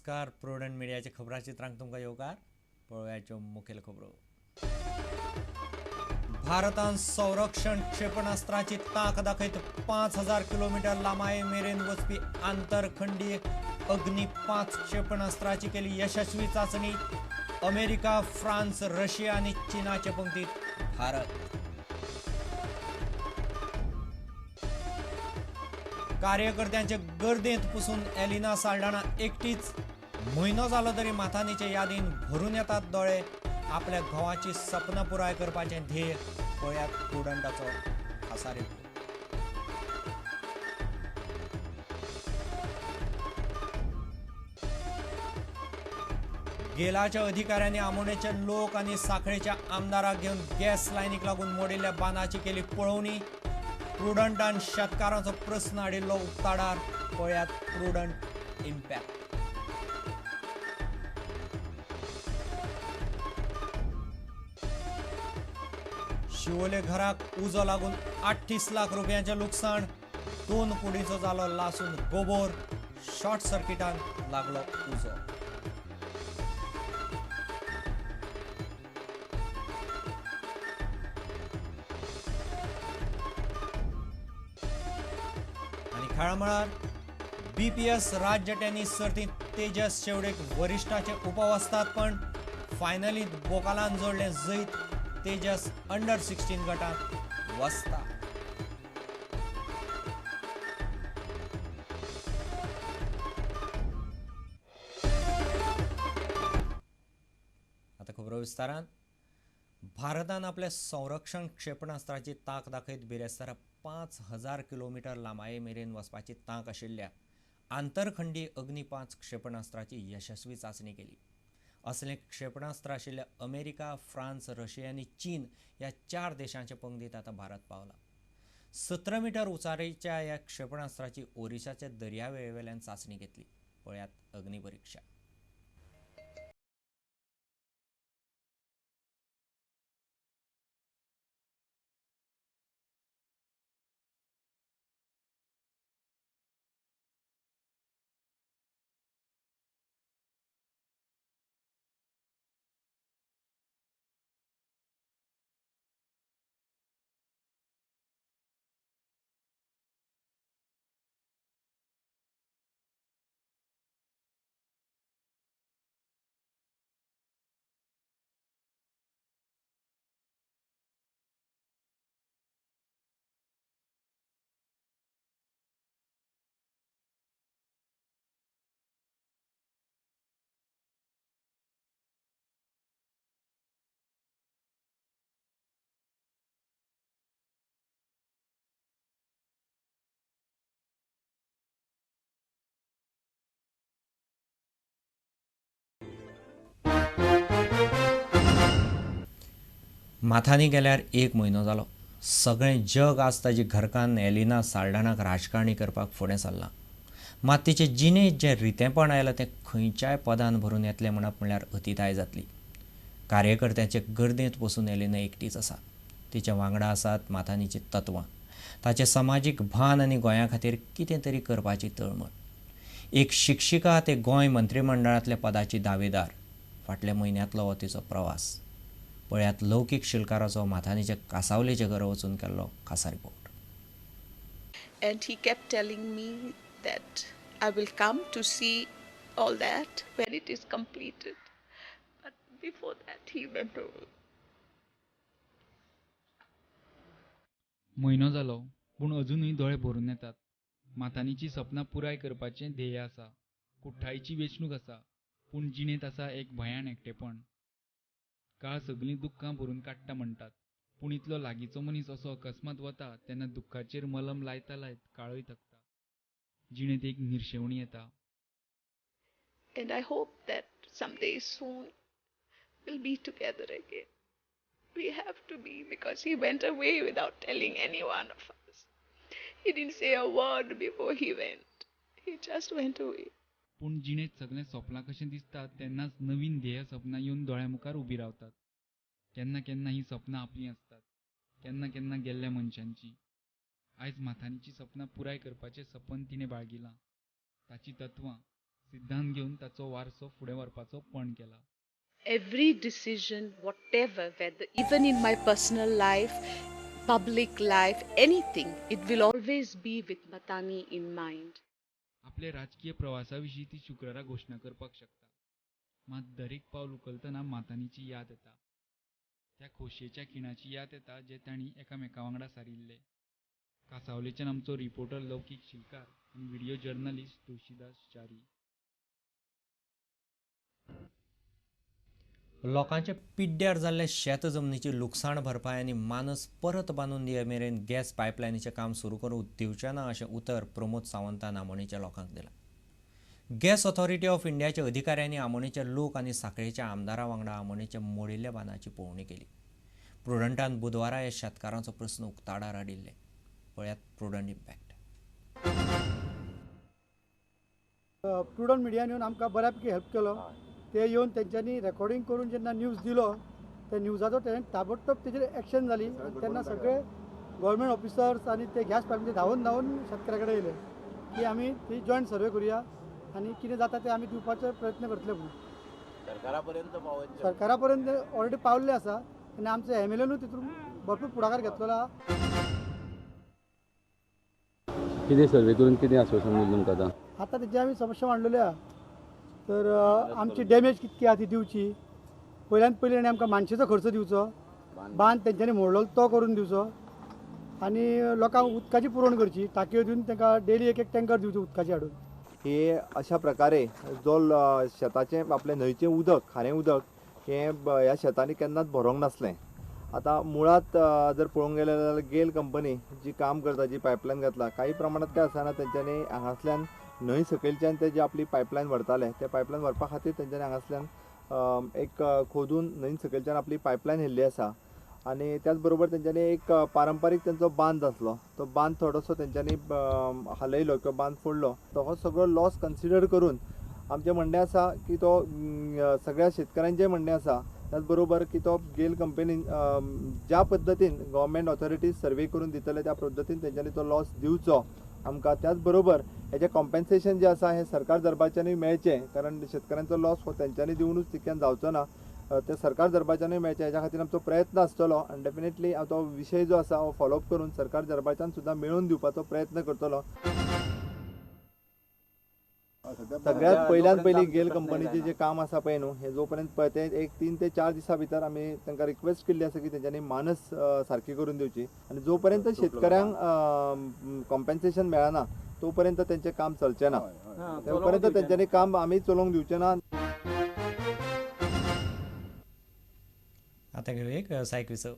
नमस्कार, प्रुडंट मिडियाच्या खबराचित्रांक तुमकां येवकार. पळोवयाच्यो मुखेल खबरो. भारतान संरक्षण क्षेपणास्त्राची तांक दाखयत 5000 किलोमीटर लांबाये मेरेन वचपी आंतरखंडीय अग्नी 5 क्षेपणास्त्राची केली यशस्वी चाचणी. अमेरिका, फ्रान्स, रशिया आनी चीनाचे पंक्तीत भारत. कार्यकर्त्यांचे गर्देंत पुसून एलिना साल्डाना एकटीच. म्हयनो जालो तरी माथानीचे यादीन भरून येतात दोळे. आपल्या घोवाची सपनां पुराय करपाचें ध्येय. पळयात प्रुडंटाचो खासा रिपोर्ट. गेलाच्या अधिकाऱ्यांनी आमोणेचे लोक आनी साखळेच्या आमदाराक घेवन गॅस लायनीक लागून मोडिल्ल्या बांदाची केली पळोवणी. प्रुडंटान शेतकारांचो प्रस्न हाडिल्लो उक्ताडार. पळयात प्रुडंट इम्पॅक्ट. शिवोले घराक उजो लागून 38 लाख रुपयांचें लुकसाण. 2 कुडींचो जालो लासून गोबोर. शॉर्ट सर्किटान लागलो उजो. खेळामळार बीपीएस राज्य टेनिस सर्तींत तेजस शेवडेक वरिश्ठाचे उपवस्तादपण. फायनलींत बोकालान जोडलें जैत. तेजस अंडर 16 गटांत वस्ता. आता खबरो विस्तारान. भारतान आपल्या संरक्षण क्षेपणास्त्राची तांक दाखयत बिरेस्तारा 5000 किलोमीटर लांबाये मेरेन वचपाची तांक आशिल्ल्या आंतरखंडीय अग्नी 5 क्षेपणास्त्राची यशस्वी चाचणी केली. असलें क्षेपणास्त्र आशिल्ल्या अमेरिका, फ्रान्स, रशिया आनी चीन ह्या 4 देशांचे पंगतीत आतां भारत पावला. 17 मीटर उंचायेच्या ह्या क्षेपणास्त्राची ओरिसाच्या दर्यावेळेवेल्यान चाचणी घेतली. पळयात अग्नी परिक्षा. माथानी गेल्यार 1 म्हयनो जालो. सगळें जग आज ताजी घरकान्न एलिना साल्डानाक राजकारणी करपाक फुडें सरलां. मात तिचे जिणेंत जें रितेंपण आयलां तें खंयच्याय पदान भरून येतलें म्हणप म्हणल्यार अतिताय जातली. कार्यकर्त्यांचे गर्देंत बसून एलिना एकटीच आसा. तिच्या वांगडा आसात माथानीचीं तत्वां, ताचें समाजीक भान आनी गोंया खातीर कितें तरी करपाची तळमळ. एक शिक्षिका ते गोंय मंत्रिमंडळांतल्या पदाची दावेदार. फाटल्या म्हयन्यांतलो हो तिचो प्रवास. पळयात लौकीक शिलकाराचो माथानीच्या कासावलेच्या घरा वचून केल्लो खासा report. And he kept telling me that I will come to see all that when it is completed. But before that he went away. म्हयनो जालो पूण अजुनूय दोळे भरून येतात. माथानीची सपनां पुराय करपाचें ध्येय आसा, कुठ्ठाळीची वेंचणूक आसा, पूण जिणेंत आसा एक भयान एकटेपण. काळ सगळीं दुख्खां भरून काडटा म्हणटात, पूण इतलो लागींचो मनीस असो अकस्मात वता तेन्ना दुख्खाचेर मलम लायता लायत काळय थकता. जिणेंत एक निर्शेवणी येता. And I hope that someday soon we'll be together again. We have to be, because he went away without telling any one of us. He didn't say a word before he went. He just went away. पूण जिणेंत सगळें सोंपलां कशें दिसता तेन्नाच नवीन ध्येय सपनां येवन दोळ्यां मुखार उबीं रावतात. केन्ना केन्ना हीं सपनां आपलीं आसतात, केन्ना केन्ना गेल्ल्या मनशांची. आयज माथानीची सपनां पुराय करपाचें सपन तिणें बाळगिलां. ताची तत्वां, सिद्धांत घेवन ताचो वारसो फुडें व्हरपाचो पण केला. Every decision, whatever, whether even in my personal life, public life, anything, it will always be with Matani in mind. आपले राजकीय प्रवासा विशीं ती शुक्रारा घोशणा करपाक शकता, मात दरेक पावल उखलतना मातानीची याद येता, त्या खोशयेच्या खिणाची याद येता जे तांणी एकामेका वांगडा सारिल्ले. कांसावलेच्यान आमचो रिपोर्टर लौकीक शिलकार आनी व्हिडियो जर्नलिस्ट तुळशीदास च्यारी. लोकांचे पिड्ड्यार जाल्ले शेत जमनीची लुकसाण भरपाय आनी मानस परत बांदून दिय मेरेन गॅस पायपलायनीचें काम सुरू करूंक दिवचें ना अशें उतर प्रमोद सावंतान आमोणेच्या लोकांक दिलां. गॅस ऑथॉरिटी ऑफ इंडियाच्या अधिकाऱ्यांनी आमोणेचे लोक आनी साखळेच्या आमदारा वांगडा आमोणेच्या मोडिल्ल्या बांदाची पळोवणी केली. प्रुडंटान बुधवारा ह्या शेतकारांचो प्रस्न उक्ताडार हाडिल्ले. पळयात प्रुडंट इम्पॅक्ट. प्रुडंट मिडियान येवन आमकां बऱ्यापैकी हेल्प केलो. ते येवन तेंच्यांनी रेकॉर्डिंग करून जेन्ना न्यूज दिलो त्या न्यूजाचो तेणें ताबडतोब तेजेर एक्शन जाली आनी तेन्ना सगळे गव्हर्मेंट ऑफिसर्स आनी ते गॅस पायपलायन धांवन धांवन शेतकऱ्या कडेन येयले की आमी ती जॉयंट सर्वे करुया आनी कितें जाता तें आमी दिवपाचो प्रयत्न करतले म्हणून. सरकारा पर्यंत ऑलरेडी पावल्ले आसा आनी आमचे एम एल एनूय तितून भरपूर फुडाकार घेतलेलो आहा. कितें सर्वे करून कितें आश्वासन दिलें तुमकां आतां? आतां तेजी आमी समस्या मांडलेली आहा. तर आमची डॅमेज कितकी आहा ती दिवची पयल्यान पयलीं आनी आमकां मानशेचो खर्च दिवचो, बांद तेंच्यांनी मोडलो तो करून दिवचो आनी लोकांक उदकाची पुरवण करची, टाकयो दिवन तांकां डेली एक एक टँकर दिवचो उदकाची हाडून. हे अशा प्रकारे जो शेताचें आपलें न्हंयचें उदक, खारें उदक हें ह्या शेतांनी केन्नाच भरोंक नासलें. आतां मुळांत जर पळोवंक गेलें जाल्यार गेल कंपनी जी काम करता, जी पायपलायन घातला, काही प्रमाणांत काय आसना तेंच्यांनी हांगासल्यान न्हंय सकयलच्यान ते जे आपली पायपलायन व्हरताले ते पायपलायन व्हरपा खातीर तेंच्यांनी हांगासल्यान एक खोदून न्हंय सकयलच्यान आपली पायपलायन व्हेल्ली आसा. आनी त्याच बरोबर तेंच्यांनी एक पारंपारीक तेंचो बांद आसलो तो बांद थोडोसो तेंच्यांनी हालयलो किंवा बांद फोडलो. तो हो सगळो लॉस कन्सिडर करून आमचें म्हणणें आसा की तो सगळ्या शेतकऱ्यांचें म्हणणें आसा, त्याच बरोबर की तो गेल कंपनीन ज्या पद्दतीन गव्हर्मेंट ऑथॉरिटीज सर्वे करून दितले त्या पद्दतीन तेंच्यांनी तो लॉस दिवचो आमकां. त्याच बरोबर हेजें कॉम्पेन्सेशन जें आसा हें सरकार दरबारच्यानूय मेळचें, कारण शेतकऱ्यांचो लॉस हो तेंच्यांनी दिवनूच तितक्यान जावचो ना, ते सरकार दरबारच्यानूय मेळचें हेज्या खातीर आमचो प्रयत्न आसतलो. आनी डेफिनेटली तो विशय जो आसा हो फॉलोअप करून सरकार दरबारच्यान सुद्दां मेळोवन दिवपाचो प्रयत्न करतलो. सगळ्यात पयल्यान पयलीं गेल कंपनीचें जें काम आसा पळय न्हू हें जो पर्यंत तें एक 3 ते 4 दिसां भितर आमी तांकां रिक्वेस्ट केल्ली आसा की तेंच्यांनी मानस सारकी करून दिवची आनी जो पर्यंत शेतकऱ्यांक कॉम्पेन्सेशन मेळना तो पर्यंत तेंचें काम चलचें ना, तो पर्यंत तेंच्यांनी काम आमी चलोवंक दिवचें ना. आतां घेवया एक वेवसायीक विसव.